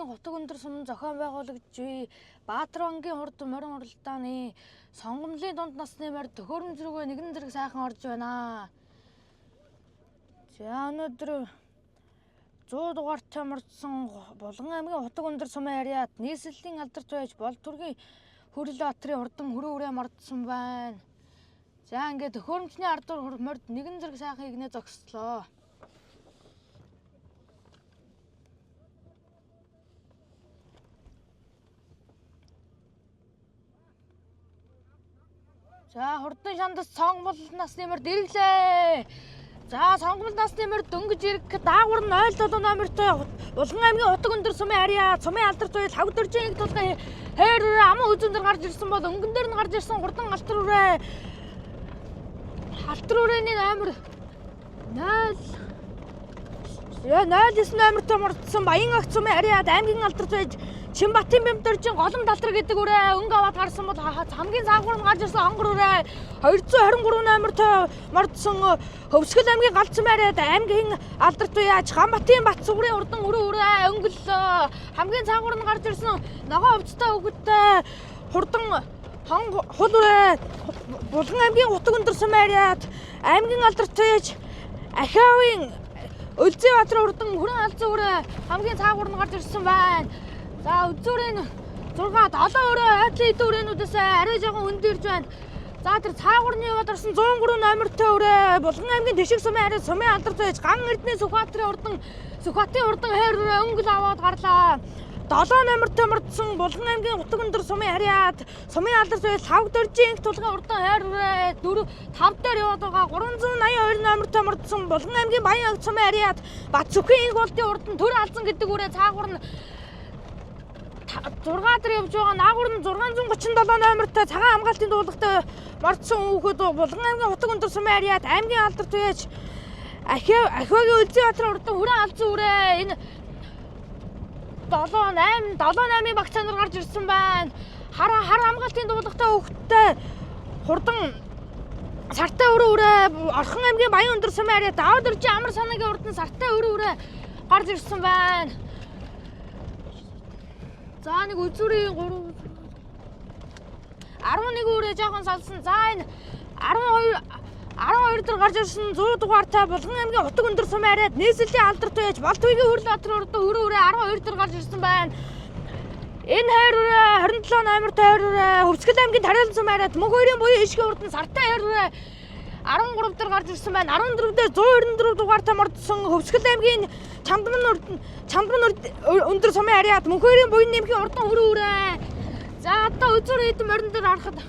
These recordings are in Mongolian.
аймгийн Хутаг өндөр сум зохион байгуулагдж буй Баатарвангийн хурд морин уралдааны сонгомлын дунд насны морь төхөөрөмж рүүгээ нэгэн зэрэг сайхан орж байна. За өнөөдөр 100 дугаартай мордсон Булган аймгийн Хутаг өндөр сумын харьяат нийслэлийн алдарт байж Болтүргийн Хөрөл баатрын хурдан хөрөө үрээ мордсон байна. За ингээд төхөөрөмжний ардуур морд нэгэн зэрэг сайхан игнэ зогслоо. За хурдан шандас сонгомол насны морд ирэглээ. За сонгомол насны морд дөнгөж ирэх даагвар нь 07 номертой Булган аймгийн Хутаг өндөр сумын харьяа сумын алдарт туйл хавд дөржин их тулгын хайр үрээ аман үзэн дээр гарч ирсэн бол өнгөн дээр нь гарч ирсэн хурдан алтар үрээ. Алтар үрээний номер 0 09 номертой мордсон Баян агт сумын харьяад аймгийн алдарт байж Чинбатын бямдөржин голом талдар гэдэг үрээ өнгө аваад гарсан бол хамгийн цаагуур нь гарч ирсэн онгор үрээ 223 номертой мордсон Хөвсгөл аймгийн галц сумын харьяад аймгийн алдарт яаж Ганбатын Бат сүгрийн урдан өрөө үрээ өнгөллөө. Хамгийн цаагуур нь гарч ирсэн ногоон увцтай өгөдтэй хурдан хул үрээ Булган аймгийн Хутаг өндөр сумын харьяад аймгийн алдарт яаж Ахиавын Өлзий баатар урдан хүрэн алзан үрээ хамгийн цаагуур нь гарч ирсэн байна. За үзүүрийн 6 7 өрөө айдлын эдэн үрээнүүдээс арай жоохон өндөр ирж байна. За тэр цаагуурны яваад орсон 103 номертой өрөө Булган аймгийн Тэшиг сумын харьяа сумын алдарт байж Ган Эрдэнэ Сүхбаатарын урдан Сүхбаатын урдан хайр өрөө өнгөл аваад гарлаа. 7 номертой мордсон Булган аймгийн Хутаг өндөр сумын харьяад сумын алдарт байж Лхагва дөржийн инх тулгын урдан хайр өрөө 4 5 дээр яваад байгаа 382 номертой мордсон Булган аймгийн Баян агт сумын харьяад Бат сүхийн инх болдын урдан төр алзан гэдэг үрээ цаагуур нь 6 дээр явж байгаа наагур нь 637 номертой цагаан хамгаалтын дуулгатай мордсон хүүхэд Булган аймгийн Хутаг өндөр сумын харьяад аймгийн алдарт байж Ахиагийн Өлзий баатрын урдан хүрэн алзан үрээ энэ 7 8 7 8-ын багц нар гарч ирсэн байна. Хар хар хамгаалтын дуулгатай хүүхэдтэй хурдан сартай өрөө үрээ Орхон аймгийн Баян өндөр сумын харьяад Даваа дөржийн амар санаагийн урдан сартай өрөө үрээ гарч ирсэн байна. За нэг үзүүрийн 3 11 үрээ жоохон салсан. За энэ 12 дээр гарч ирсэн 100 дугаартай Булган аймгийн Хутаг өндөр сумын харьяад нийслэлийн алдарт байж Болтуйгийн Хөрөл баатрын урдан өрөө үрээ 12 дээр гарч ирсэн байна. Энэ хайр үрээ 27 номертой хайр үрээ Хөвсгөл аймгийн Тариалан сумын харьяад мөнх хоёрын буян ишгийн урдан сартай хайр үрээ 13 дээр гарч ирсэн байна. 14 дээр 194 дугаартай мордсон Хөвсгөл аймгийн Чамдман өндөр сумын харьяад мөнх хоёрын буян нэмхийн урдан өрөө үрээ. За одоо үзүүр хэдэн морин дээр харахад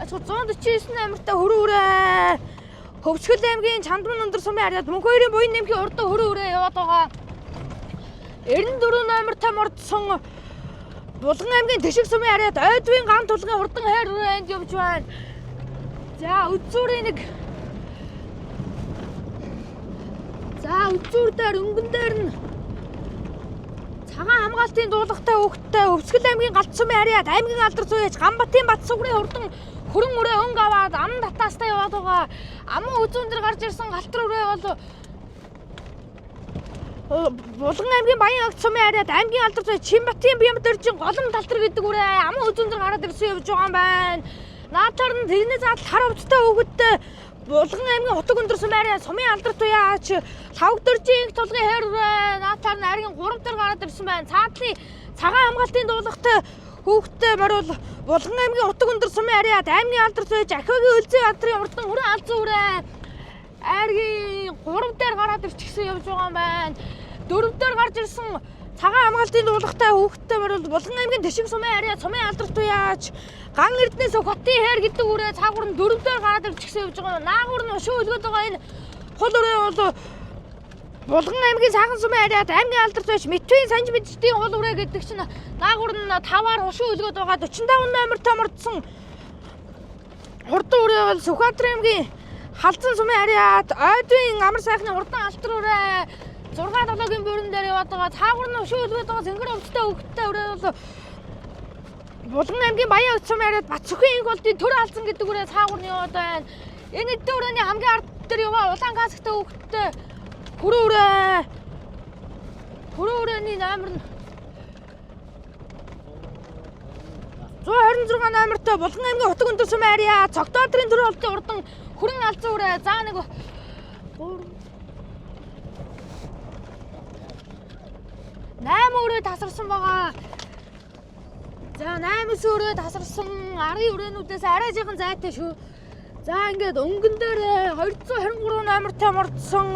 149 номертой хөрөө үрээ. Хөвсгөл аймгийн Чамдман өндөр сумын харьяад мөнх хоёрын буян нэмхийн урдан хөрөө үрээ яваад байгаа. 94 номертой мордсон Булган аймгийн Тэшиг сумын харьяад Ойдвын ган тулгын урдан хайр үрээ энд явж байна. За үзүүрийн нэг за үзүүр дээр өнгөн дээр нь цагаан хамгаалтын дуулгатай хүүхэдтэй Хөвсгөл аймгийн Галт сумын харьяад аймгийн алдар зүйж Ганбатын Бат сүгрийн хурдан хөрөн үрээ өнгө аваад ам татаастай яваад байгаа. Аман үзүүн дээр гарч ирсэн галтар үрээ бол Булган аймгийн Баян агт сумын харьяад аймгийн алдар зүй Чинбатын Бямдэржин голом талтар гэдэг үрээ аман үзүүн дээр гараад ирсэн явж байгаа юм байна. Наатаар нь тэрний заадал хар увдтай хүүхэдтэй Булган аймгийн Хутаг өндөр сумын харьяа сумын алдарт туяач Лхагва дөржийн инх тулгын хайр үрээ наатаар нь аргийн 3 дээр гараад ирсэн байна. Цаадлын цагаан хамгаалтын дуулгатай хүүхэдтэй мориул Булган аймгийн Хутаг өндөр сумын харьяад аймгийн алдарт байж Ахиагийн Өлзий баатрын урдан хүрэн алзан үрээ аргийн 3 дээр гараад ирчихсэн явж байгаа юм байна. 4 дээр гарч ирсэн цагаан хамгаалтын дуулгатай хүүхэдтэй мориул Булган аймгийн Тэшиг сумын харьяа сумын алдарт туяач Ган Эрдэнэс Хотын хайр гэдэг үрээ цаагуур нь 4 дээр гараад ирчихсэн явж байгаа. Наагуур нь ушуу өлгöd байгаа энэ хул үрээ бол Булган аймгийн Сайхан сумын харьяад аймгийн алдарт байж Мэтвийн Санж мэдчдийн хул үрээ гэдэг чинь наагуур нь 5-аар ушуу өлгöd байгаа. 45 номертой мордсон хурдан үрээ бол Сүхбаатар аймгийн Халзан сумын харьяад Ойдвын амар сайхны хурдан алтар үрээ 6 7-гийн буурин дээр яваад байгаа. Цаагуур нь ушуу өлгöd байгаа цэнгэр өвчтэй хөвгттэй үрээ бол Булган аймгийн Баян агт сумын харьяад Бат сүхийн инх болдын төр алзан гэдэг үрээ цаагуур нь яваад байна. Энэ эдэн үрээний хамгийн ард дээр яваа улаан касктай хөвгттэй хөрөө үрээ. Хөрөө үрээний номер нь 126 номертой Булган аймгийн Утаг өндөр сумын харьяа Цогтоодрын төр болтын урдан хүрэн алзан үрээ. За нэг 3 8 өрөө тасарсан байгаа. За 8-9 өрөө тасарсан. Арын өрөөнүүдээс арай жаахан зайтай шүү. За ингээд өнгөн дээр 223 номертой мордсон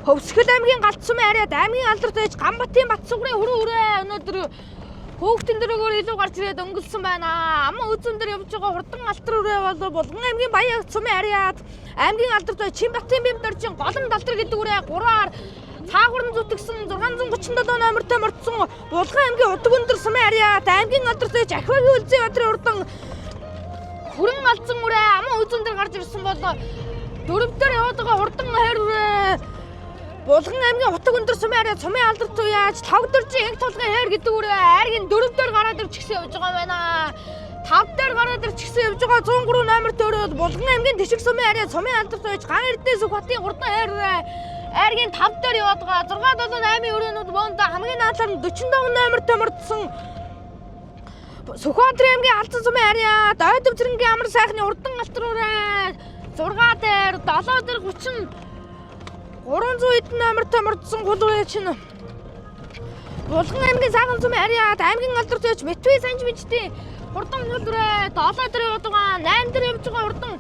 Хөвсгөл аймгийн Галт сумын харьяад аймгийн алдарт байж Ганбатын Батсугрын хүрэн үрээ өнөөдөр хөөхтөн дөрөөгөөр илүү гарч ирээд өнгөлсөн байна. Аман үзэн дээр явж байгаа хурдан алтар үрээ бол Булган аймгийн Баян сумын харьяад аймгийн алдарт байж Чинбатын Бямдоржин Голом далдар гэдэг үрээ 3-аар цаагур нь зүтгэсэн 637 номертой мордсон Булган аймгийн Удаг өндөр сумын харьяад аймгийн алдарт байж Ахиугийн Үлзий бадрын урдан хүрэн алзан үрээ аман үзэн дээр гарч ирсэн бол дөрөв дээр яваад байгаа хурдан хайр үрээ Булган аймгийн Утаг өндөр сумын харьяа сумын алдарт яаж Тавдэржин инх тулгын хайр гэдэг үрээ айргийн дөрөв дээр гараад ирчихсэн явж байгаа байна. Тав дээр гараад ирчихсэн явж байгаа 103 номер дөрөв Булган аймгийн Тэшиг сумын харьяа сумын алдарт байж Ган Эрдэнэ Сүхбатын хурдан хайр үрээ айргийн тав дээр яваад байгаа 6 7 8 өрөөнүүд боонд хамгийн наалаар нь 45 номер томордсон Сүхбаатар аймгийн Алдан сумын харьяа Дойдов цэрэнгийн амар сайхны урдан алтар үрээ 6 дээр 7 дээр 30 300 хэдэн номер томордсон хул үрээ чинь Булган аймгийн Сайхан сумын харьяад аймгийн алдарт байж Мэтвэ санж мэдтийн хурдан хул үрээ 7 дээр яваад байгаа 8 дээр явж байгаа хурдан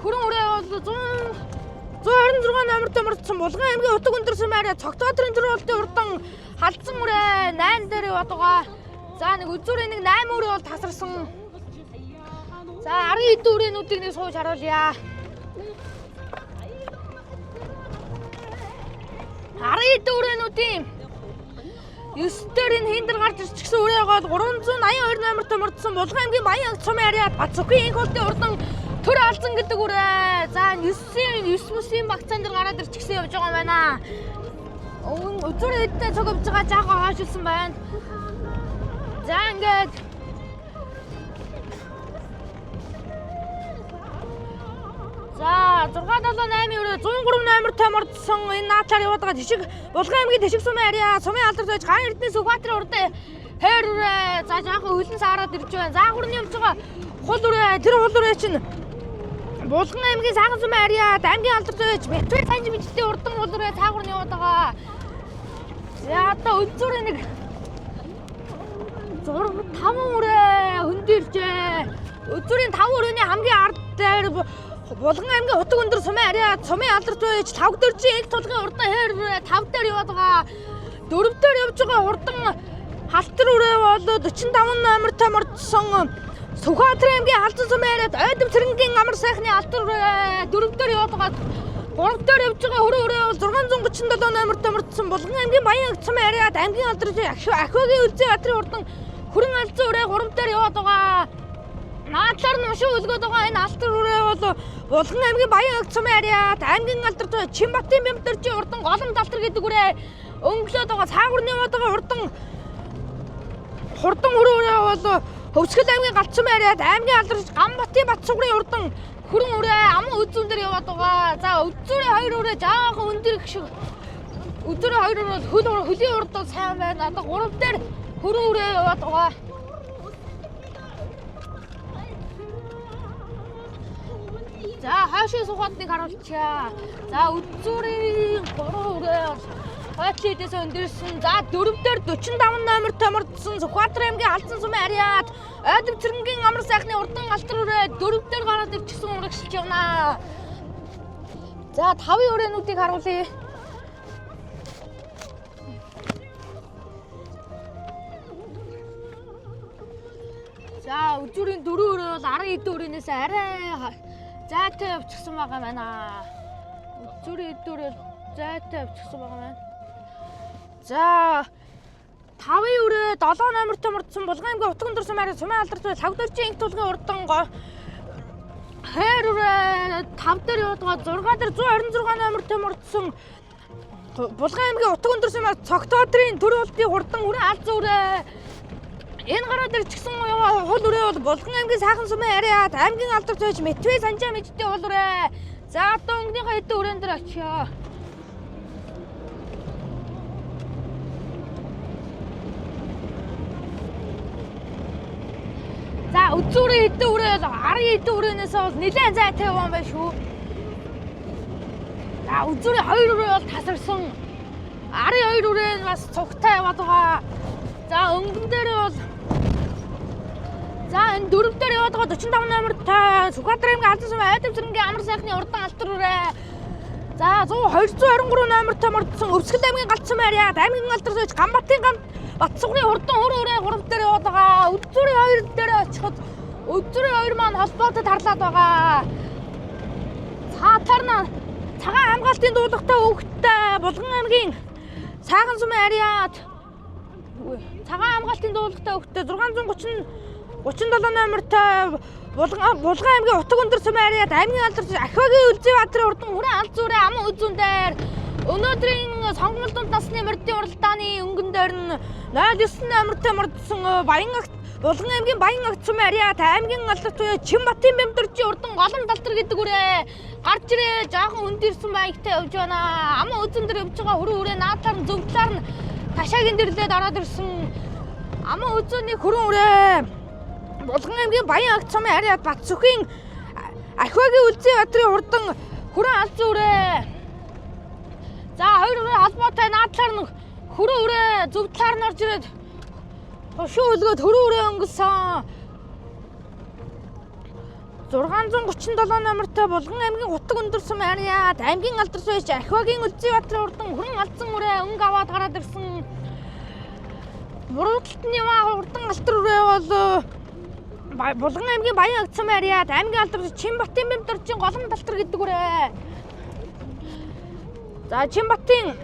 хөрөн үрээ бол 100 126 номер томордсон Булган аймгийн Утаг өндөр сумын харьяа Цогтоодрын төрөлтийн хурдан халдсан үрээ 8 дээр яваад байгаа. За нэг үзүүрээ нэг 8 үрээ бол тасарсан. За 10 хэдэн үрээнүүдийг нэг сууж харуулъя. 10 хэдэн үрээнүүдийн 9 дээр энэ хиндэр гарч ирчихсэн үрээ гол 382 номер томордсон Булган аймгийн Баян сумын харьяа Бацүхийн инх холтын урдан төр алзан гэдэг үрээ. За 9-ийн 9 мөсийн багцаан дээр гараад ирчихсэн явж байгаа юм байна. Үзүүрээ хэдтэй цуг явж байгаа жаахан хойшилсан байна. За ингээд За 6 7 8 өрөө 103 номер томордсон энэ наацаар яваад байгаа Тэшиг Булган аймгийн Тэшиг сумын харьяа сумын алдарт байж Ган Эрдэнэ Сүхбаатарын урдан хайр үрээ. За жаахан хөлн саарад ирж байна. За гурны явж байгаа хул үрээ тэр хул үрээ чинь Булган аймгийн Сайхан сумын харьяа аймгийн алдарт байж Мэтвэ санж мэдтийн урдан хул үрээ цаагур нь яваад байгаа. За одоо өнцөрөө нэг 6 5 үрээ хөндөржээ. Өнцөрийн 5 өрөөний хамгийн ард дээр Булган аймгийн Утаг өндөр сумын харьяа сумын алдарт байж Тавдэржин инх тулгын урдан хайр үрээ 5 дээр яваад байгаа. 4 дээр явж байгаа хурдан халтар үрээ бол 45 номер томордсон Сүхбаатар аймгийн Халдсан сумын харьяад Ойдом цэрэнгийн амар сайхны алтар үрээ 4 дээр яваад байгаа. 3 дээр явж байгаа хөрөө үрээ бол 637 номер томордсон Булган аймгийн Баян сумын харьяад аймгийн алдарт Ахиугийн Үлзий бадрын урдан хүрэн алзан үрээ 3 дээр яваад байгаа. Наадлаар нь уншин өлгөөд байгаа энэ алтар үрээ бол Булган аймгийн Баян сумын харьяад аймгийн алдарт Чинбатын Бямдэржийн урдан Голом далтар гэдэг үрээ өнгөлөөд байгаа. Цаагур нь яваад байгаа хурдан хурдан хөрөө үрээ бол Хөвсгөл аймгийн Галт сумын харьяад аймгийн алдарт Ганбатын Батсугрын урдан хүрэн үрээ аман үзүүн дээр яваад байгаа. За үзүүрээ хоёр үрээ жаахан өндөр их шиг үзүүрээ хоёр үрээ бол хөлийн урд бол сайн байна. Одоо 3 дээр хүрэн үрээ яваад байгаа. За хойшоо сухад нэг харуулчихъя. За үзүүрийн 3 үрээ бол хойтлын хэдээс өндөрсөн. За 4 дээр 45 номер томордсон Сүхбаатар аймгийн Халдсан сумын харьяад Ойдом цэрэнгийн амар сайхны урдан алтар үрээ 4 дээр гараад ирчихсэн урагшилж явна. За 5 үрээнүүдийг харуулъя. За үзүүрийн 4 өрөө бол 10 хэдэн өрөөнөөс арай зайтай явчихсан байгаа байна. Үзүүрийн хэдэн өрөө зайтай явчихсан байгаа байна. За 5 өрөө 7 номер томордсон Булган аймгийн Утаг өндөр сумын харьяа сумын алдарт Тавдэржин инх тулгын урдан хайр үрээ 5 дээр яваад байгаа 6 дээр 126 номер томордсон Булган аймгийн Утаг өндөр сумын Цогтоодрын төр болтын хурдан хүрэн алз үрээ энэ гараад ирчихсэн хул үрээ бол Булган аймгийн Сайхан сумын харьяад аймгийн алдарт байж Мэтвэ санжаа мэдтийн хул үрээ. За одоо өнгөнийхөө хэдэн үрээн дээр очиё. За За үзүүрийн хэдэн үрээ бол арын хэдэн үрээнээс бол нэлээд зайтай явсан байх шүү. За үзүүрийн хоёр үрээ бол тасарсан. Арын хоёр үрээ нь бас цугтай яваад байгаа. За өнгөн дээр бол за энэ дөрөв дээр яваад байгаа 45 номертай Сүхбаатар аймгийн Алдан сумын Айдамсрэнгийн амар сайхны урдан алтар үрээ. За 100 223 номертой мордсон Өвсгөл аймгийн галт сумын харьяат аймгийн алдар сууж Ганбатын гам Батсугрын хурдан хөр үрээ 3 дээр яваад байгаа. Үзүүрийн хоёр дээр очиход үзүүрийн хоёр маань холбоотой тарлаад байгаа. Цаатар нь цагаан хамгаалтын дуулгатай хүүхэдтэй Булган аймгийн Сайхан сумын харьяат цагаан хамгаалтын дуулгатай хүүхэдтэй 630 37 номертой Булган аймгийн Утаг өндөр сумын харьяат аймгийн алдар Ахиагийн Үлзий баатрын урдан хүрэн алд зүрээ аман үзүүн дээр өнөөдрийн сонгомол дунд насны мордын уралдааны өнгөн дээр нь 09 номертой мордсон Баян агт Булган аймгийн Баян агт сумын харьяат аймгийн алдарт буюу Чинбатын Бямдэржийн урдан голом далтар гэдэг үрээ гарч ирээ жоохон хүнд ирсэн маягтай явж байна. Аман үзүүн дээр явж байгаа хүрэн үрээ наатаар нь зөв талаар нь ташаагийн дэрлээд ороод ирсэн. Аман үзүүний хүрэн үрээ Булган аймгийн Баян агт сумын харьяат Батсүхийн Ахиагийн Үлзий баатрын урдан хүрэн алд зүрээ. За хоёр үрээ холбоотой наадлаар нь хүрэн үрээ зөв талаар нь орж ирээд хошуу өлгөөд хүрэн үрээ өнгөсөн. 637 номертой Булган аймгийн Утаг өндөр сум харьяат аймгийн алдар сууж Ахиагийн Үлзий баатрын урдан хүрэн алдсан үрээ өнгө аваад гараад ирсэн. Буруу талд нь яваа урдан алтар үрээ бол Булган аймгийн Баян агт сумын харьяат аймгийн алдар Чинбатын Бямдэржийн голом далтар гэдэг үрээ. За Чинбатын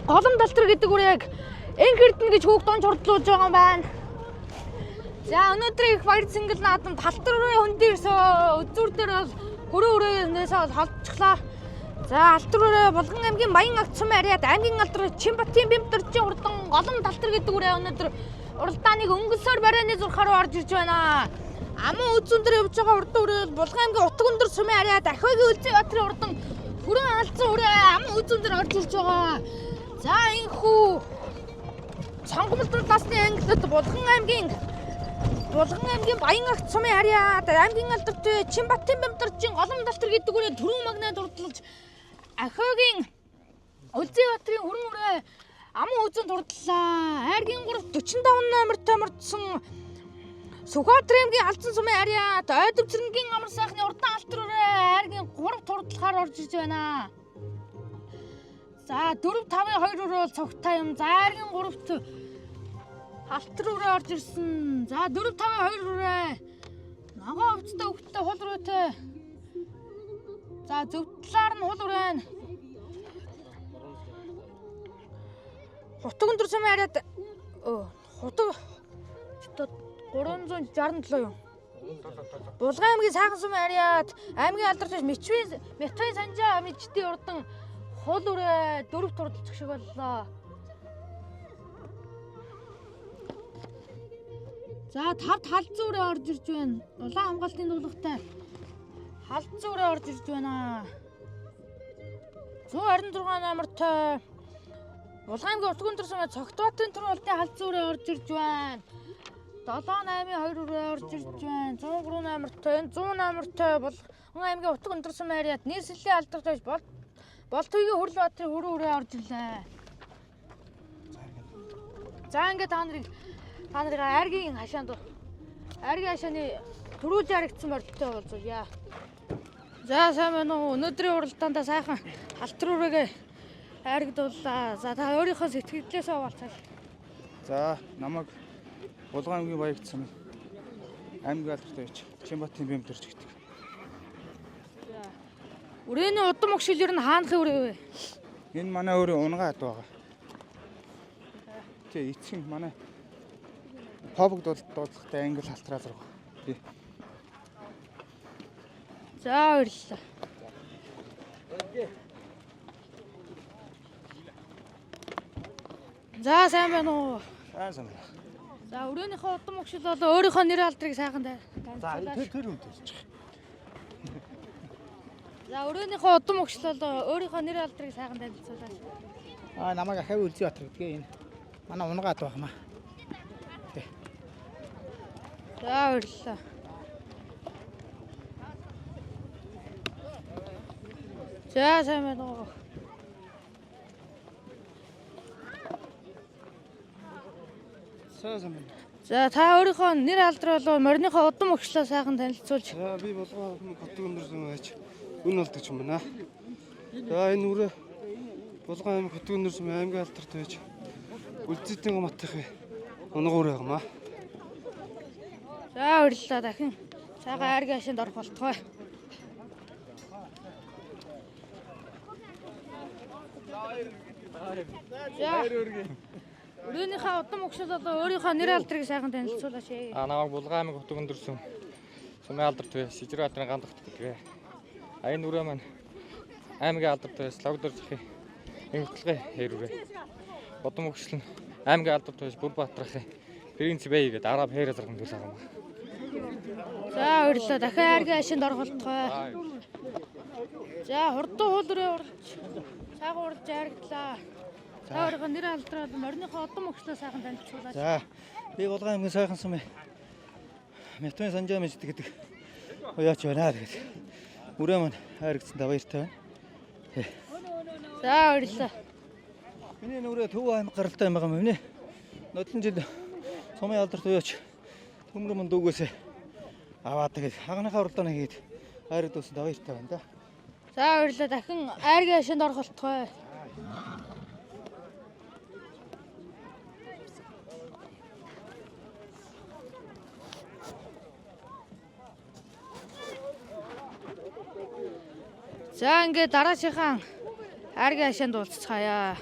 голом далтар гэдэг үрээг Энх Эрдэнэ гэж хүүхд донж хурдлуулж байгаа юм байна. За өнөөдрийн их баяр цэнгэл наадам талтар үрээ хүнд ирсэн. Үзүүр дээр бол хөрөө үрээнээс бол холдчихлаа. За алтар үрээ Булган аймгийн Баян агт сумын харьяат аймгийн алдар Чинбатын Бямдэржийн урдан голом далтар гэдэг үрээ өнөөдөр уралдааныг өнгөлсөөр барианы зурхаар орж ирж байна. Аман үзүүн дээр явж байгаа урдан үрээ бол Булган аймгийн Утаг өндөр сумын харьяат Ахиагийн Үлзий баатрын урдан хүрэн алдсан үрээ аман үзүүн дээр орж ирж байгаа. За энхүү сонгомол дунд насны ангилалд Булган аймгийн Баян агт сумын харьяат аймгийн алдарт Чинбатын Бямдэржийн голом далтар гэдэг үрээ түрүүн магнаа дурдлаж Ахиагийн Үлзий баатрын хүрэн үрээ аман үзүүн дурдлаа. Айргийн 3 45 номертой мордсон Сүхбаатар аймгийн Алдан сумын харьяат Ойдомцрэнгийн амар сайхны урдан алтар үрээ айргийн 3 турдлахаар орж ирж байна. За 4 5-ын 2 өрөө бол цогтой юм. За айргийн 3-т алтар үрээ орж ирсэн. За 4 5-ын 2 үрээ ногоон өвчтэй хөвгттэй хул рүүтэй. За зөв талаар нь хул үрээ. Хутаг өндөр сумын харьяат хутаг 367 юм. Булган аймгийн Сайхан сумын харьяат аймгийн алдарч Мичвийн Санжаа мичдийн урдан хул үрээ дөрөв турдалцах шиг боллоо. За 5 талзан үрээ орж ирж байна. Улаан хамгаалтын дуулгатай халзан үрээ орж ирж байна. 126 номертой Булган аймгийн Утаг өндөр сумын Цогтбаатын түрэн улдын халзан үрээ орж ирж байна. 7 8-ын 2 үрээ орж ирж байна. 103 номертой энэ 100 номертой Булган аймгийн Утаг өндөр сумын харьяат нийслэлийн алдарт байж Болтуйгийн Хүрл баатрын хүрэн үрээ орж ирлээ. За ингээд та нарыг айргийн хашаанд айргийн хашааны түрүүлж яригдсан мордтой болзуулъя. За сайн байна уу? Өнөөдрийн уралдаандаа сайхан алтар үрээгээ айрагдууллаа. За та өөрийнхөө сэтгэлдээсээ хуваалцаал. За намайг Булган аймгийн Баян агт сумын аймгийн алдартай байж Чинбатын Бямдэрж гэдэг. Үрээний удам огшил ер нь хаанахын үрээ вэ? Энэ манай өөрийн унгаа хад байгаа. Тэ эцэг нь манай хобог дуудлагатай англи халтраа зураг. Тий. За баярлалаа. За сайн байна уу? Аа сайн байна. За өрөөнийхөө удам огшил бол өөрийнхөө нэр алдрыг сайхан танилцуулаач. За тэр хүн төрчих. За өрөөнийхөө удам огшил бол өөрийнхөө нэр алдрыг сайхан танилцуулаач. Аа намайг Ахиагийн Үлзий Баатар гэдгээ энэ манай унгаад байх маа. За, баярлалаа. За, сайн байна уу? Сайн сайн байна. За, та өөрийнхөө нэр алдар болов мориныхоо удам өгчлөө сайхан танилцуулж. За, би Булган аймаг хотог өндөрсөн байж үн болдог юм байна. За, энэ үрээ Булган аймаг хотог өндөрсөн аймгийн алдарт байж Үлзитийн гоматынхын унгуур байгаа маа. За, баярлалаа, дахин сайхан айргийн ашинд орох болтугай. За. Өрөөнийхөө удам өгшөл болоо өөрийнхөө нэр алдрыг сайхан танилцуулаач. А намайг Булган аймаг хотог өндөрсөн сумын алдарт вэ Сижрэ алдрын гандагт гэдэг. А энэ үрээ маань аймгийн алдарт вэ Логдор захын инхтэлгээ хэрүрээ. Бодом өгшөл нь аймгийн алдарт вэ Бүрбаатархын Принц Бэй гэдэг араб хээрэ зарган төлөв байгаа юм. За, баярлалаа. Дахин айргийн ашинд орох болтугай. За, хурдан хул өрөө уралж сайхан уралж айрагдлаа. Та өөрийнхөө нэр алдраа болон мориныхоо удам өгшлөө сайхан танилцуулаач. За, би Булган аймгийн сайхан сумын Мятмын Санжаа мэжд гэдэг уяач байна тэгээд. Үрээ маань хайрагдсан да, баяртай байна. За, баярлалаа. Миний нүрээ Төв аймаг гаралтай юм байгаа юм. Миний нодлон жил сумын алдарт уяач төмөр мөн дүүгээсээ аваад тэгээд хаганыхаа уралдааны хийгээд хайрагдсан да, баяртай байна да. За, баярлалаа. Дахин айргийн ашинд орох болтугай. За, ингээд дараачихаа айргийн ашинд уулзцгаая.